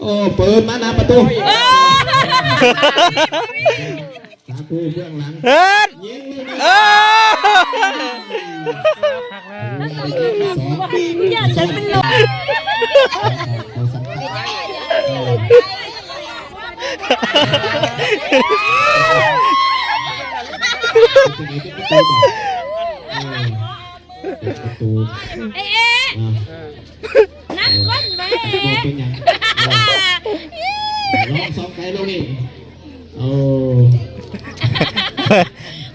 ໂອ້ ເປີດມາໜ້າປະຕູ ສາທຸເບື້ອງຫຼັງ ເຮັດ ຍິງລູກນີ້ ເອີ ຢ່າໃຫ້ມັນລົງ ເອີ ເອີ ເອີ ນັບກົ້ນແມ່ ບໍ່ເປັນຫຍັງ ເອີ ລອງສ່ອງໄກລົງອີກ ໂອ້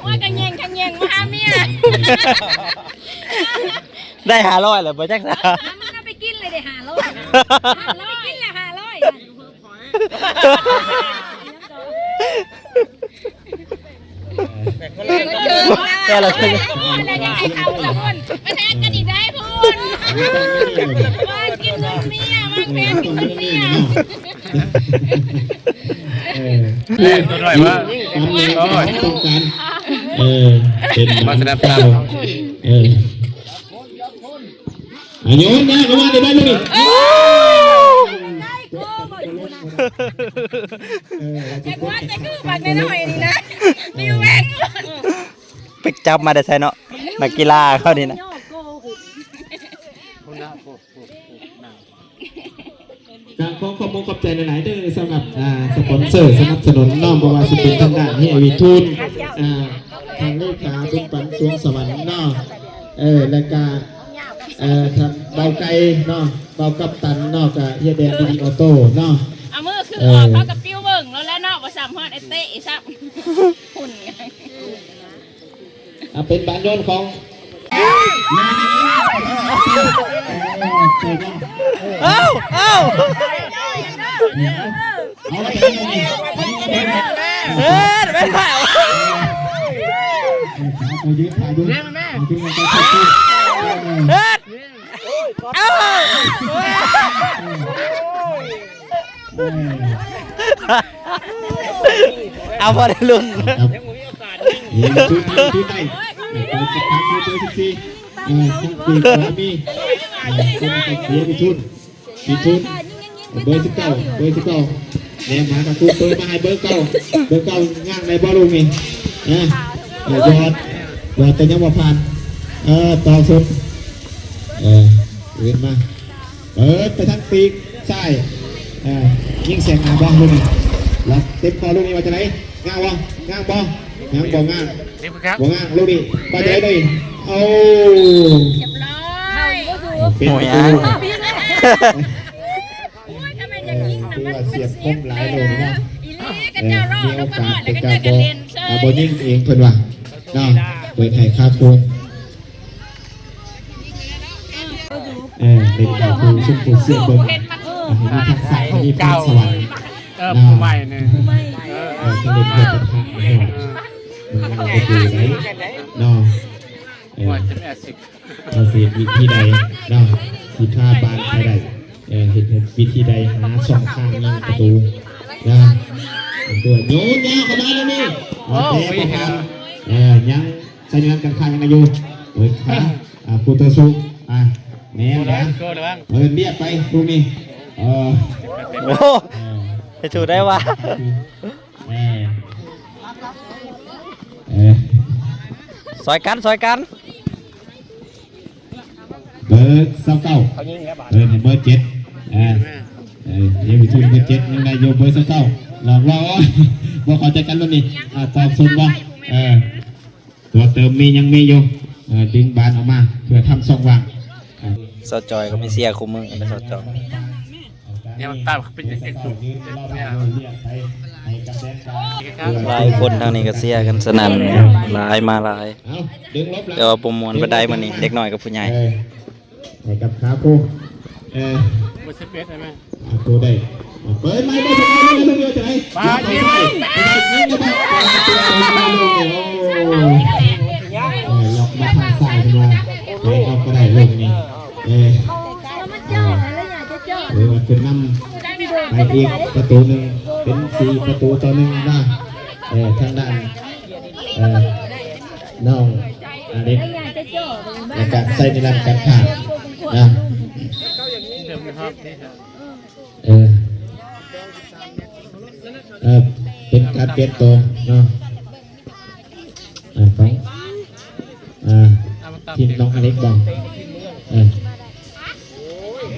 ວ່າກະແຍງ ກະແຍງມາຫາເມຍ ໄດ້ຫ້າຮ້ອຍແລ້ວບໍ່ຈັກຊະ ມັນເອົາໄປກິນເລີຍເດ້ຫ້າຮ້ອຍ ໄປກິນແລ້ວຫ້າຮ້ອຍ ແຕ່ລະຄົນ ມາແທນກັນອີກໄດ້ພຸ້ນ ວາງກິນເງິນເມຍ ວາງແຜນກິນເງິນເມຍ ເອີ ເອີ ຕົວໜ້ອຍວ່າ ຕາມແຮງຄວາມຕ້ອງການ ເອີ ເປັນ ມາສະໜັບສະໜູນ ເອີ ອາ ໂຍນຍາກເຂົ້າມາໄດ້ບໍ່ນີ້ ໂອ້ ເອີ ແຕ່ວ່າແຕ່ຄືບັກນ້ອຍໆນີ້ນະ ມີແວ່ນ ໄປຈັບມາແຕ່ໃສເນາະ ນັກກິລາເຂົານີ້ນະ. ກະຂໍຂອບມຸກຂອບໃຈຫຼາຍໆເດີ ສຳລັບ ອ່າ ສະປອນເຊີສະໜັບສະໜູນເນາະ ບໍ່ວ່າຊິເປັນທາງດ້ານເຮຍວິທູນ ອ່າ ທາງເລຂາບຸນປັນສວງສະຫວັນເນາະ ເອີ ແລ້ວກະ ເອີ ທາງເບົາໄກ່ເນາະ ເບົາກັບຕັນເນາະ ກະເຮຍແດນດີດີອໍໂຕ້ເນາະ ເອົາມືຄືອອກ ເອີ ເຂົາກະປິວເບິ່ງໂລດແຫຼະເນາະ ບໍ່ຊ້ຳຮອດໄອ້ເຕະຊ້ຳ ຫຸ່ນ ອ່າ ເປັນບານໂຍນຂອງ ເອົາ ເອົາ ເຮັດ ໄປແລ້ວ ເຮັດ ເອົາ ເອົາ ບໍ່ໄດ້ລຸ້ນ ເອີ ຈຸດໄປ ເປີດສະຕາມ ເປີດສິບສີ່ ເອີ ທາງປີກຂວາມີ ເອີ ເປັນໄປເສຍໄປທຶນ ມີທຶນ ເບີສິບເກົ້າ ເບີສິບເກົ້າ ແນມຫາກະຄູ ເປີດມາໃຫ້ເບີເກົ້າ ເບີເກົ້າຍ່າງໄດ້ບໍ່ລູກນີ້ ເອີ ເອີ ຍອດ ຍອດ ແຕ່ຍັງບໍ່ຜ່ານ ເອີ ຕໍ່ສຸດ ເອີ ເວັນມາ ເປີດໄປທາງປີກຊ້າຍ ເອີ ຍິງແຊງໜ້າບໍ່ລູກນີ້ ລັດເຕັມຂໍ້ລູກນີ້ວ່າຈັ່ງໃດ ງາມບໍ່ ງາມບໍ່ ຍັງບໍ່ງາມ ບໍ່ງາມລູກນີ້ ປາດໃດເລີຍ ໂອ້ ຮຽບຮ້ອຍ ເປັນປະຕູ ໂອ້ຍ ໂອ້ຍ ທຳໄມຢ່າງນີ້ນະ ເອີ ຖືວ່າສຽບຄົມຫຼາຍໂລດເນາະ ເອີ ມີໂອກາດເປັນການບໍ່ ອ່າ ບໍ່ຍິງເອງເພິ່ນວ່າເນາະ ເປີດໃຫ້ຄາຄູ ເອີ ເປັນການຄູຊຸມຜູ້ຊຽດເບິ່ງ ເອີ ໃຫ້ມີທັກສະ ໃຫ້ມີພອນສະຫວັນ ເອີ ເນາະ ຜູ້ໃໝ່ນີ້ ເອີ ເອີ ເອີ ເອີ ເອີ ເອີ ເອີ ເອີ ເອີ ເອີ ເນາະ ເອີ ເຮົາຊິເຮັດວິທີໃດເນາະ ຊິພາບານໄປໄດ້ ເອີ ເຮັດ ເຮັດວິທີໃດ ຫາຊ່ອງທາງຍິງປະຕູນະ ໂຍນຍາວເຂົ້າມາແລ້ວນີ້ ໂອ້ ແຕ່ບໍ່ຜ່ານ ເອີ ຍັງໃຊ້ເນື້ອກັນຂ້າງຍັງໄດ້ຢູ່ ເອີ ຂາ ອ່າ ຜູ້ຕໍ່ສູ້ ອ່າ ແມ່ນນະ ເປີດລຽບໄປລູກນີ້ ເອີ ໂອ້ ເອີ ເຮັດຖືກໄດ້ວ່າ ເອີ ເອີ ຊ່ອຍກັນ ຊ່ອຍກັນ ເບີຊາວເກົ້າ ເອີ ໃຫ້ເບີເຈັດ ເອີ ເອີ ດຽວໄປຖືກເບີເຈັດ ຍັງໄດ້ຢູ່ເບີຊາວເກົ້າ ລອກ ລອກ ໂອ້ຍ ບໍ່ເຂົ້າໃຈກັນລຸ້ນນີ້ ອ່າ ຕອບສົມບໍ່ ເອີ ຕົວເຕີມມີ ຍັງມີຢູ່ ເອີ ດຶງບານອອກມາ ເພື່ອທຳຊ່ອງວ່າງ ອ່າ ສາວຈອຍກໍໄປເຊຍຄູ່ມື້ກັນເດີ ສາວຈອຍ ດຽວຕາມເປັນຈັ່ງໃດ ຫຼາຍຄົນທາງນີ້ກໍເຊຍກັນສະໜັ່ນ ຫຼາຍມາຫຼາຍ ເອົາ ແຕ່ວ່າບໍ່ມ່ວນປານໃດມື້ນີ້ ເດັກນ້ອຍກັບຜູ້ໃຫຍ່ ເອີ ໃຫ້ກັບຂາຄູ່ ເອີ ເບີສິບເອັດໄດ້ໄໝ ຂາຄູ່ໄດ້ ເປີດໃໝ່ ເບີສິບເອັດ ເລີຍຈັ່ງໃດ ປາຍິງ ໂອ້ ເອີ ລັອກມາທາງຊ້າຍເພິ່ນວ່າ ເອີ ເອົາກໍໄດ້ລູກນີ້ ເອີ ເອີ ຖືວ່າຂຶ້ນນຳໄປອີກປະຕູໜຶ່ງ ເປັນສີ່ປະຕູຕໍ່ໜຶ່ງນະ ເອີ ທາງດ້ານ ເອີ ນ້ອງອາເລັກ ແລະກະໄຊນິລັນ ກັນຂ້ານະ ເອີ ເອີ ເປັນການປ່ຽນໂຕເນາະ ເອີ ຂອງ ເອີ ທີມນ້ອງອາເລັກບໍ ເອີ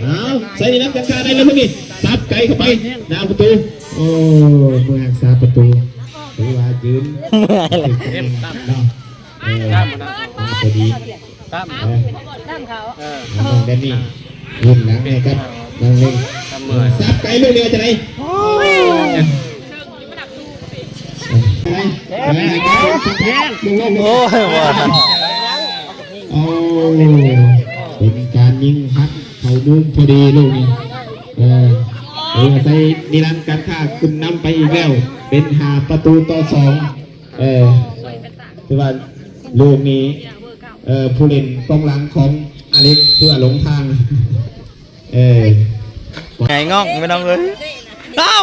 ເອົາ ໃສ່ນຳກັນກາໄດ້ແລ້ວນີ້ ສັບໄກເຂົ້າໄປ ໜ້າປະຕູ ໂອ້ ເມືອຮັກສາປະຕູ ຖືວ່າຢືນ ເອີ ເນາະ ເອີ ພໍດີ ຕາມ ເອີ ຕາມເຂົາ ເອີ ນ້ອງແດນນີ້ ວຽນຫຼັງໃຫ້ກັບນ້ອງເລັງ ສັບໄກລູກນີ້ວ່າຈັ່ງໃດ ໂອ້ຍ ໂອ້ຍ ວ່າ ໂອ້ ເປັນການຍິງຫັກເຂົ້າມຸມພໍດີລູກນີ້ ເອີ ເອີ ໃສ່ນິລັນ ການຄ້າຂຶ້ນນຳໄປອີກແລ້ວ ເປັນຫ້າປະຕູຕໍ່ສອງ ເອີ ຖືວ່າລູກນີ້ ເອີ ຜູ້ຫຼິ້ນກອງຫຼັງຂອງອາເລັກ ຖືວ່າຫຼົງທາງ ເອີ ໄຫງ່ອງພີ່ນ້ອງເອີຍ ເອົ້າ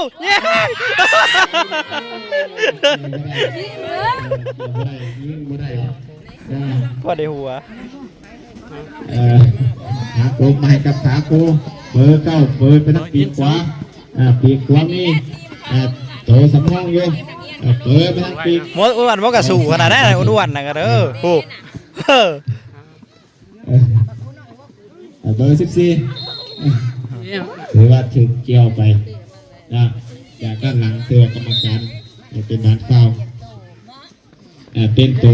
ຍິງ ບໍ່ໄດ້ ຍິງບໍ່ໄດ້ ພໍໄດ້ຫົວ ເອີ ຫາກົບມາໃຫ້ກັບຂາຄູ່ ເບີເກົ້າ ເປີດໄປທາງປີກຂວາ ອ່າ ປີກຂວາມີ ອ່າ ໂຕສຳຮອງຢູ່ ເອີ ເປີດໄປທາງປີກ ໝໍອ້ວນບໍ່ກະສູ້ຂະໜາດນັ້ນ ອ້ວນໆນະກະເດີ ໂອ້ ເອີ ເອີ ເອີ ເບີສິບສີ່ ຖືວ່າຖືກກ່ຽວໄປນະ ຈາກດ້ານຫຼັງ ຖືວ່າກຳມະການໃຫ້ເປັນບານຟາວ ເອີ ປ່ຽນໂຕ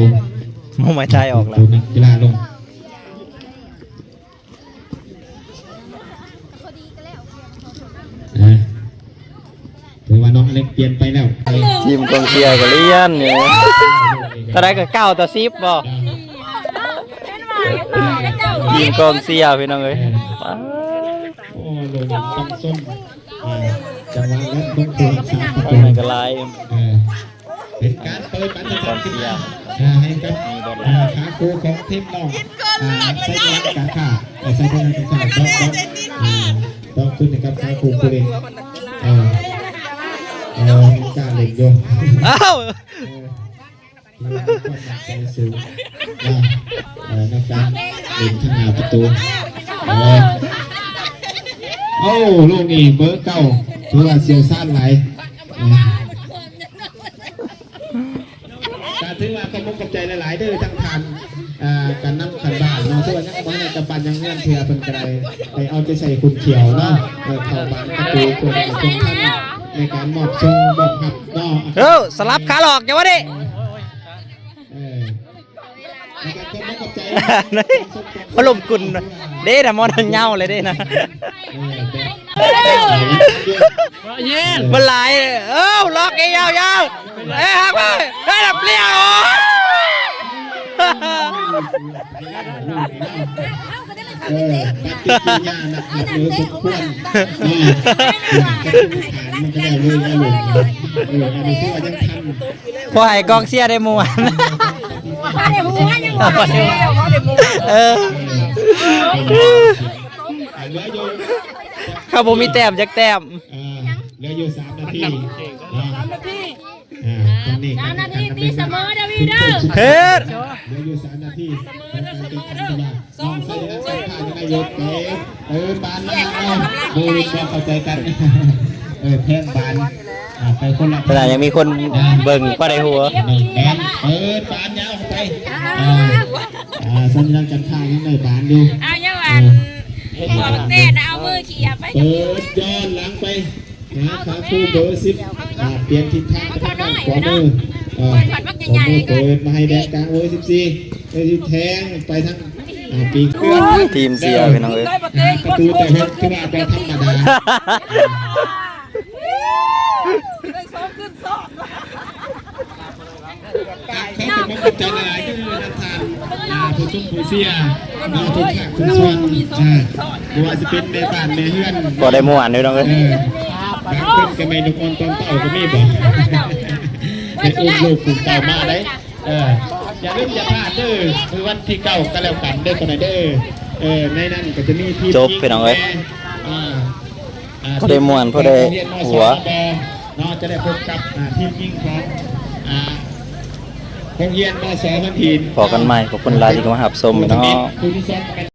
ເອົາໄມ້ໄທອອກແລ້ວ ໂຕນັກກິລາລົງ ເອີ ຖືວ່ານ້ອງອາເລັກປ່ຽນໄປແລ້ວ ທີມກອງເຊຍກໍລ້ຽນນີ້ ເທົ່າໃດກໍເກົ້າຕໍ່ສິບບໍ ເຫັນບໍ່ ຍິງກອງເຊຍພີ່ນ້ອງເອີຍ. ປາດ ໂອ້ ລົງຕັ້ງຊົນ ເອີ ຈັງຫວະແລະລົງໂຕຮັກສາປະຕູ ໂອ້ ແມ່ນກໍຫຼາຍ ເອີ ເປັນການເປີດບັນຍາກາດຂຶ້ນມາ ເອີ ໃຫ້ກັບ ເອີ ຂາຄູ່ຂອງທີມນ້ອງ ເອີ ໄຊທະນະການຄ້າ ເອີ ໄຊທະນະການຄ້າ ຕ້ອງ ຕ້ອງ ເອີ ຕ້ອງຂຶ້ນໃຫ້ກັບຂາຄູ່ຜູ້ຫຼິ້ນ ເອີ ເອີ ການຫຼິ້ນຢູ່ ອ້າວ ເອີ ມີຄວາມໝັ້ນໃຈສູງເນາະ ເອີ ໃນການຫຼິ້ນທາງໜ້າປະຕູ ເອີ ໂອ້ ລູກນີ້ເບີເກົ້າ ຖືວ່າຊ່ຽວຊານຫຼາຍ ເອີ ກໍຖືວ່າຂອບອົກຂອບໃຈຫຼາຍໆເດີ ທາງທ່ານ ອ່າ ການນຳຂັ້ນບ້ານເນາະ ຖືວ່າຍັງບໍ່ໄດ້ກຳປັ່ນຫຍັງເຮືອນເທື່ອ ເພິ່ນກໍໄດ້ໄປເອົາໃຈໃສ່ຂຸນຂຽວເນາະ ເອີ ເຂົ້າບານປະຕູ ເພື່ອໃຫ້ເປັນທາງໃນການມອບສົ່ງມອບຮັບເນາະ ເອີ ສະຫຼັບຂາຫຼອກ ຢ່າວ່າເດ້ ເອີ ແລ້ວກໍຂອບອົກຂອບໃຈ ອາລົມກຸນເດ້ນະ ໝໍນັ້ນເຫງົາເລີຍເດ້ນະ ເອີ ມັນຫຼາຍ ເອີ ລັອກອີກຍາວໆ ເອີ ຫັກໄປ ເອີ ລຽວ ເອີ ປະຕິກິລິຍາໜັກໜ່ວງພໍສົມຄວນ ເອີ ມັນກໍໄດ້ເລີຍ ເອີ ອັນນີ້ຖືວ່າຍັງທັນ ພໍໃຫ້ກອງເຊຍໄດ້ມ່ວນ ພໍໄດ້ມ່ວນ ຍັງວ່າ ພໍໄດ້ມ່ວນ ເອີ ເອີ ເຂົາບໍ່ມີແຕ້ມຈັກແຕ້ມ ເອີ ເຫຼືອຢູ່ສາມນາທີ ສາມນາທີ ອ່າ ຕອນນີ້ ສາມນາທີ ຕີສະເໝີເດີ ວິວເດີ ເຮັດ ເຫຼືອຢູ່ສາມນາທີ ສະເໝີເດີ ສະເໝີເດີ ນ້ອງໃສ່ເດີ ໃສ່ຜ້າຢູ່ໃນຍົດເຕະ ເອີ ບານມາ ເອີ ບໍ່ເຂົ້າໃຈກັນ ເອີ ແພງບານ ອ່າ ໄປຄົນລະ ຂະໜາດຍັງມີຄົນເບິ່ງພໍໄດ້ຫົວ ແມ່ນ ເປີດບານຍາວເຂົ້າໄປ ອ່າ ອ່າ ສັນຍານການຄ້າຍັງໄດ້ບານຢູ່ ເອົາຍັງວ່າ ເອີ ເອົາແຕ່ນະ ເອົາມືເຂຍໄປ ເປີດຍ້ອນຫຼັງໄປ ຫາຂາຄູ່ເບີສິບ ອ່າ ປ່ຽນທິດທາງໄປທາງດ້ານຂວາມື ເອີ ເປີດມາໃຫ້ແດນກາງເບີສິບສີ່ ເບີສິບແທງໄປທາງ ອ່າ ປີກ ໂອ້ຍ ທີມເຊຍພີ່ນ້ອງເອີຍ ຫາປະຕູແຕ່ຫົກ ຖືວ່າບໍ່ທຳມະດາ ໄດ້ສອງຂຶ້ນສອງ ຂໍຂອບໃຈຫຼາຍໆເດີນຳທ່ານ ອ່າ ຜູ້ຊົມຜູ້ເຊຍເນາະ ທຸກພາກທຸກສ່ວນ ອ່າ ບໍ່ວ່າຊິເປັນແມ່ບ້ານແມ່ເຮືອນ ພໍໄດ້ມ່ວນຢູ່ນ້ອງເອີຍ ເອີ ບາງຄົນກໍແມ່ລູກອ່ອນຕອນເຕົ້າກໍມີບໍ ໄດ້ອຸ້ມລູກອຸ້ມເຕົ້າມາໄດ໋ ເອີ ຢ່າລືມຢ່າພາດເດີ ມື້ວັນທີເກົ້າກໍແລ້ວກັນເດີ ຄົນນະເດີ ເອີ ໃນນັ້ນກໍຈະມີທີມ ຈົບພີ່ນ້ອງເອີຍ ອ່າ ອ່າ ພໍໄດ້ມ່ວນ ພໍໄດ້ຫົວ ເນາະ ຈະໄດ້ພົບກັບ ອ່າ ທີມຍິງຂອງ ອ່າ ໂຮງຮຽນ ມສ ວັນທີນ ພໍ້ກັນໃໝ່ ຂອບຄຸນຫຼາຍທີ່ເຂົ້າມາຮັບຊົມເນາະ ຜູ້ທີ່ສອງ